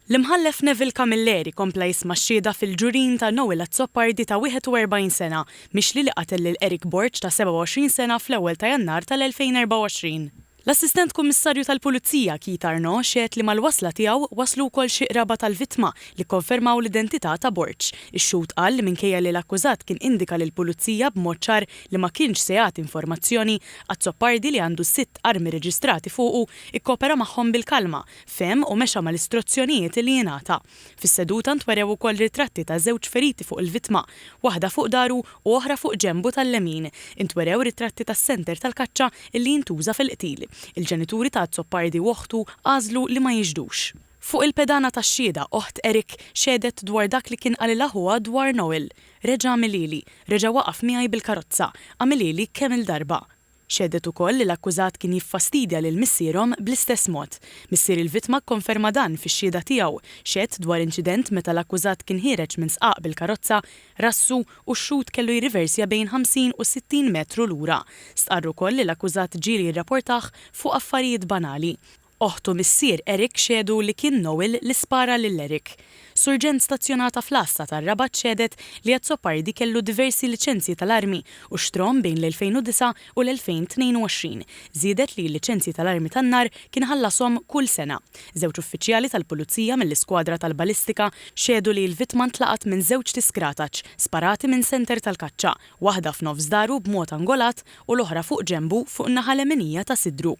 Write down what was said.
L-Imħallef Neville Camilleri kompla jisma' x-xhieda fil-ġurin ta' Noel Azzopardi ta' 41 sena, mixli li qatel lil Eric Borg ta' 27 sena fl-ewwel ta' Jannar tal-2024. L-Assistent Kummissarju tal Pulizija Keith Arnaud xehed li mal-wasla tiegħu waslu wkoll xi qraba tal-vittma li kkonfermaw l-identità ta' Borg. Ix-xhud qal li minkejja li l-akkużat kien indika lill-Pulizija b'mod ċar li ma kienx se jagħti informazzjoni, Azzopardi li għandu sitt armi reġistrati fuqu ikkopera magħhom bil-kalma, fehem u mexa mal-istruzzjonijiet li jingħata. Fis-seduta ntwerew ukoll ritratti ta' żewġ feriti fuq il-vittma, waħda fuq dahru u oħra fuq ġenbu tal-lemin. Intwerew ritratti tas-senter tal-kaċċa illi jintuża fil-qtil. Il-ġenituri ta' Azzopardi u oħtu għażlu li ma jixhdux. Fuq il-pedana tax-xhieda, oħt Eric xehdet dwar dak li kien qalilha ħuha dwar Noel. Reġa' għamilhieli. Reġa' waqaf miegħi bil-karozza. Għamilhieli kemm-il darba. Xehdet ukoll li l-akkużat kien jiffastidja lil missierhom bl-istess mod. Missier il-vittma kkonferma dan fix-xhieda tiegħu. Xehed dwar inċident meta l-akkużat kien ħiereġ minn sqaq bil-karozza, rassu u x-xhud kellu jirriversja bejn 50 u 60 metru lura. Stqarr ukoll li l-akkużat ġieli jirrapportah fuq affarijiet banali. Oħt u missier Eric xehdu li kien Noel li spara lil Eric. Surġent stazzjonata fl-għassa tar-Rabat xehdet li Azzopardi kellu diversi liċenzji tal-armi u xtrahom bejn l-2009 u l-2022. Żiedet li l-liċenzji tal-armi tan-nar kien iħallashom kull sena. Żewġ uffiċjali tal-Pulizija mill-iskwadra tal-balistika xehdu li l-vittma ntlaqat minn żewġt iskrataċ sparati minn senter tal-kaċċa, waħda f'nofs dahru b'mod angolat u l-oħra fuq ġenbu fuq in-naħa leminija ta' sidru.